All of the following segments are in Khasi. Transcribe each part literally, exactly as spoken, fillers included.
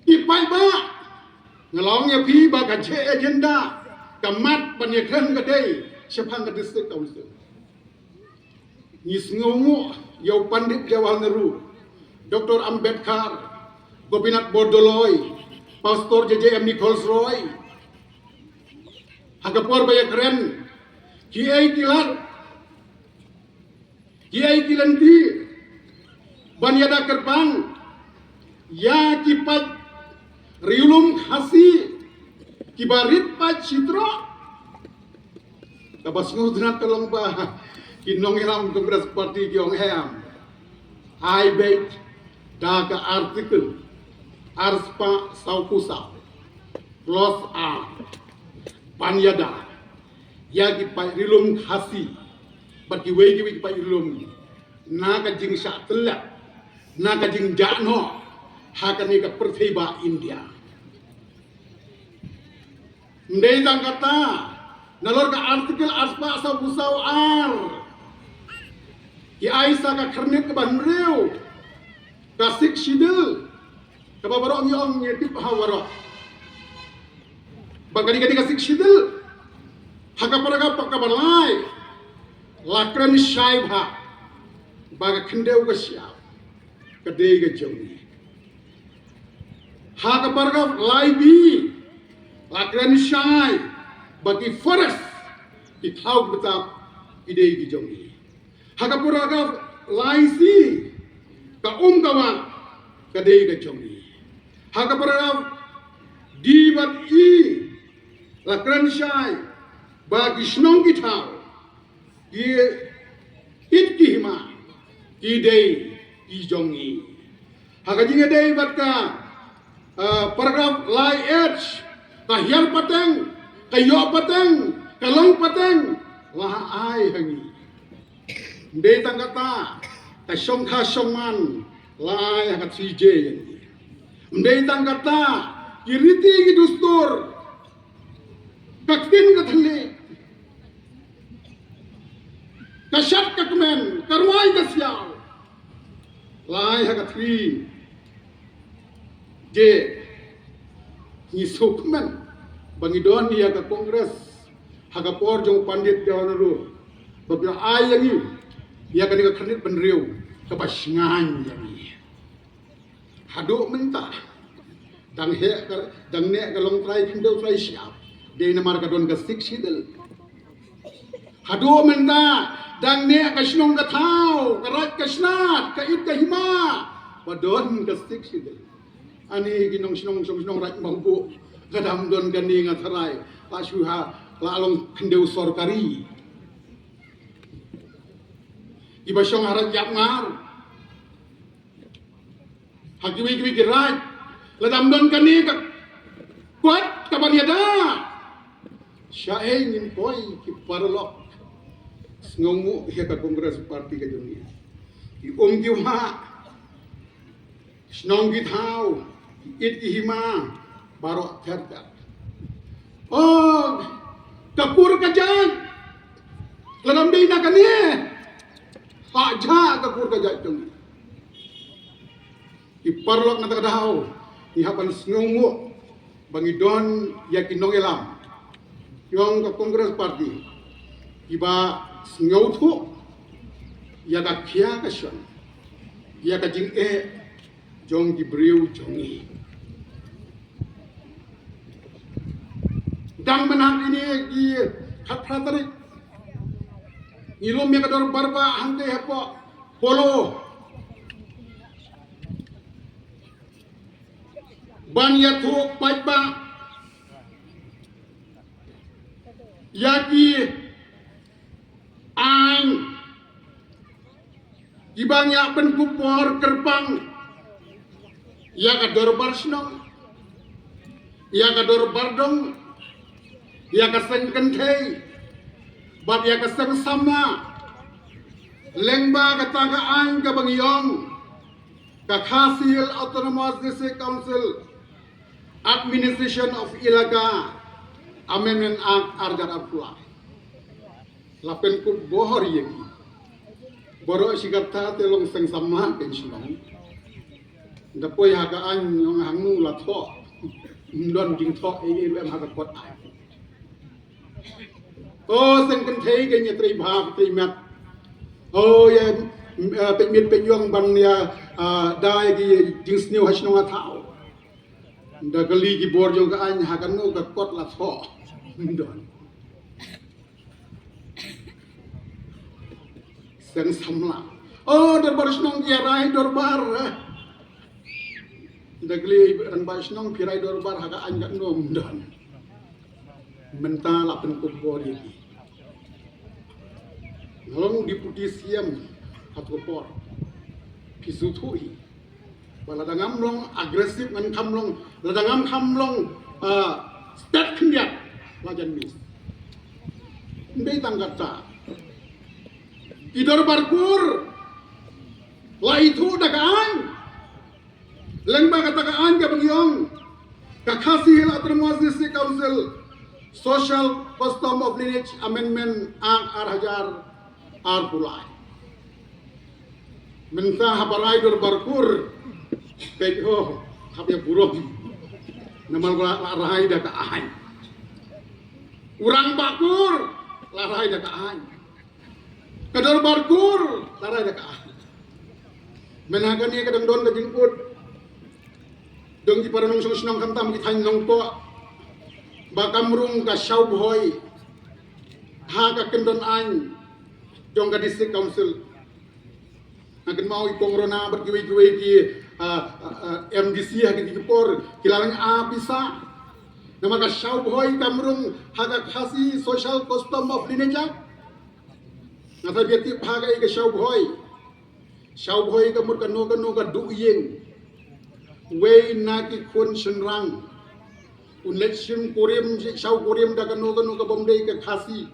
Ki paidbah, nga la ong ïa phi ba ka jingeh agenda ka mat ban ïakren ka dei shaphang ka District Council. Ngi sngewnguh ïa u Pandit Jawaharlal Nehru, Doktor Ambedkar, Gopinath Bordoloi, Pastor J J M Nichols Roy. Ha ka por ba ïakren, kiei ki lad, kiei ki lynti ban ïada kyrpang ïa ki paid riewlum Khasi kiba rit paid shi troh. Kaba sngewtynnat ka long ba ki nongïalam Congress Party ki ong, em, ai beit da ka Article arspah sawphew saw, clause ar, ban ïada ïa ki paid riewlum Khasi bad kiwei kiwei ki paid riewlum na ka jingshah tyllep, na ka jingjah noh ha kane ka pyrthei ba India. Ym dei tang kata, nalor ka Article arspah sawphew saw ar, ki ai sa ka khyrnit kaba hynriew, ka Sixth Schedule, kaba baroh ngi ong, ngi tip ha baroh ba ka dei, ka dei ka Sixth Schedule. Ha ka paragraph kaba lai, la kren shai bha ba ka khyndew ka shyiap ka dei ka jong ngi. Ha ka paragraph lai B, la kren shai ba ki forest, ki thaw ki btap, ki dei ki jong ngi. Ha ka paragraph lai C, ka um ka wah ka dei ka jong ngi. Ha ka paragraph D bad E, la kren shai ba ki shnong ki thaw, ki it ki hima, ki dei ki jong ngi. Ha ka jingïadei bad ka, ah, paragraph lai H, ka hiar pateng, ka ïoh pateng, ka long pateng, la ai ha ngi. Ym dei tang kata, ka shongkha shongman, la ai ha ka three J ïa ngi. Ym dei tang kata, ki riti ki dustur, ka ktien ka thylliej, ka shad ka kmen, ka rwai ka siaw, la ai ha ka three J. Ngi sngewkmen ba ngi don ïa ka Congress ha ka por jong u Pandit Jawaharlal Nehru, ba ki la ai ïa ngi ïa kane ka khyrnit bynriew kaba shngaiñ ïa ngi. Haduh mynta, dang heh ka, dang neh ka long trai khyndew trai shyiap, dei namar ka don ka Sixth Schedule. Haduh mynta, dang neh ka shnong ka thaw, ka raid ka shnat, ka it ka hima, ba don ka Sixth Schedule. Ani ki nongshnong, shnong shnong raid Mawbuh, lada ym don kane nga tharai la shu ha, la long khyndew sorkari. Kiba shong ha raid Ïapngar, ha kiwei kiwei ki raid, lada ym don kane ka kot kaban ïada, shaei ngin poi ki paralok? Sngewnguh ïa ka Congress Party ka jong ngi. Ki um ki wah, shnong ki thaw, ki it ki hima, baroh ter ter. Oh, ka kur ka jait, lada ym dei na kane, la jah ka kur ka jait jong ngi. Ki paralok, na kata ka daw ngi hap ban sngewnguh ba ngi don ïa ki nongïalam jong ka Congress Party kiba sngewthuh ïa ka khia ka shon, ïa ka jingeh jong ki briew jong ngi. Dang mynhynnin ine ki khatphra tarik, ngi lum ïa ka dorbar ba hangtei hapoh Polo ban ïathuh paidbah ïa ki aiñ kiba ngi ïa pynkup por kyrpang ïa ka dorbar shnong, ïa ka dorbar dong, ïa ka seng kynthei bad ïa ka seng samla. Lyngba kata ka aiñ kaba ngi ong ka Khasi Hills Autonomous District Council Administration of Elaka Amendment Act arhajar arphew lai, la pynkup bor ïa ngi. Baroh shi katta te long seng samla kein shnong. Da poi ha ka aiñ, ong hangno la thoh. Ym don jingthoh ei ei ruh em ha ka kot aiñ. O seng kynthei, ka ïa trei bha trei met. O ïa, eh, peit miet peit ïong ban ïa, ah, da ïa ki jingsniew ha shnong ha thaw. Da kylli ki bor jong ka aiñ, ha kano ka kot la thoh. Ym don. Seng samla. O dorbar shnong ki ïa rai dorbar. Da kylli rangbah shnong, phi rai dorbar ha ka aiñ kano? Ym don. Mynta la pynkup bor ïa ki. Nga long Deputy C M ha tu ka por. Phi sngewthuh hi. Ba lada ngam long aggressive, ngan kham long, lada ngam kham long, ah, stet khyndiat, la jan miss. Ym dei tang kata. I dorbar kur la ithuh da ka aiñ. Lyngba kata ka aiñ kaba ngi ong, ka Khasi Hills Autonomous District Council Social Custom of Lineage Amendment Act ar hajar arphew lai. Mynta haba rai dorbar kur, peit ho, hap ïa burom. Namar ba la rai da ka aiñ. U rangbah kur la rai da ka aiñ. Ka dorbar kur la rai da ka aiñ. Mynta kane ka dang don ka jingkut jong ki para nongshong shnong, khamtam ki thaiñ Nongpoh, ba kam rung ka Shaw Bhoi ha ka kyndon aiñ jong ka District Council. Nga kynmaw i Kong Rona bad kiwei kiwei ki, ah, ah, ah, M D C ha kiti ki por ki la leh a pisa. Namar ka Shaw Bhoi kam rung ha ka Khasi Social Custom of Lineage. Nga sa bia tip ha ka i ka Shaw Bhoi. Shaw Bhoi ka mut kano kano ka duh ïing. Wei na ki khun shynrang un leit shim kurim, shaw kurim da kano kano ka bym dei ka Khasi.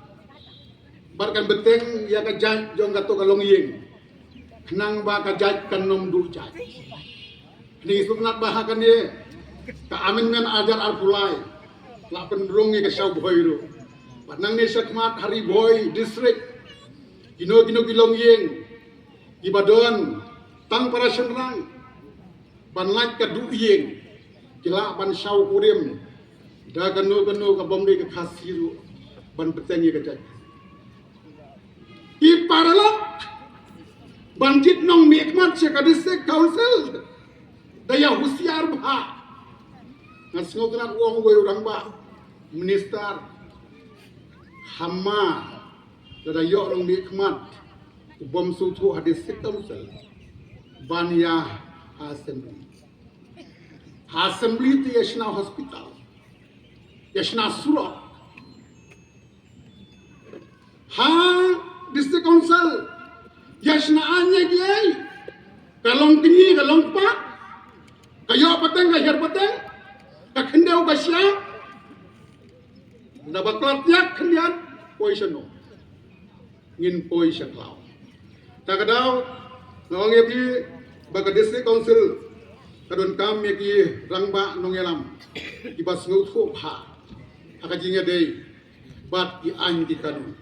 Bad kan bteng ïa ka jait jong kato ka longïing. Khnang ba ka jait kan ym duh jait. Ngi sngewtynnat ba ha kane ka amendment ar hajar arphew lai la pynrung ïa ka Shaw Bhoi ruh. Bad nangne shakhmat ha Ri Bhoi District, kino kino ki longïing kiba don tang para shynrang ban lait ka duh ïing, ki lah ban shaw kurim da kano kano ka bym dei ka Khasi ruh ban bteng ïa ka jait. I paralok ban jied nongmihkhmat sha ka District Council da ïa husiar bha. Nga sngewtynnat, u ong uwei u rangbah, Minister, hama lada ïoh nongmihkhmat u bym sngewthuh ha District Council, ban ïa ha Assembly. Ha Assembly te ïa shna hospital, ïa shna surok. Ha District Council ïa shna aiñ ïa kiei? Ka long kñi, ka long kpa, ka ïoh pateng, ka hiar pateng, ka khyndew, ka shyiap. Naba khlad ïa khyndiat, poi shano? Ngin poi sha khlaw. Ta ka daw, nga ong ïa phi ba ka District Council ka donkam ïa ki rangbah nongïalam kiba sngewthuh bha ha ka jingïadei bad ki aiñ ki kanun.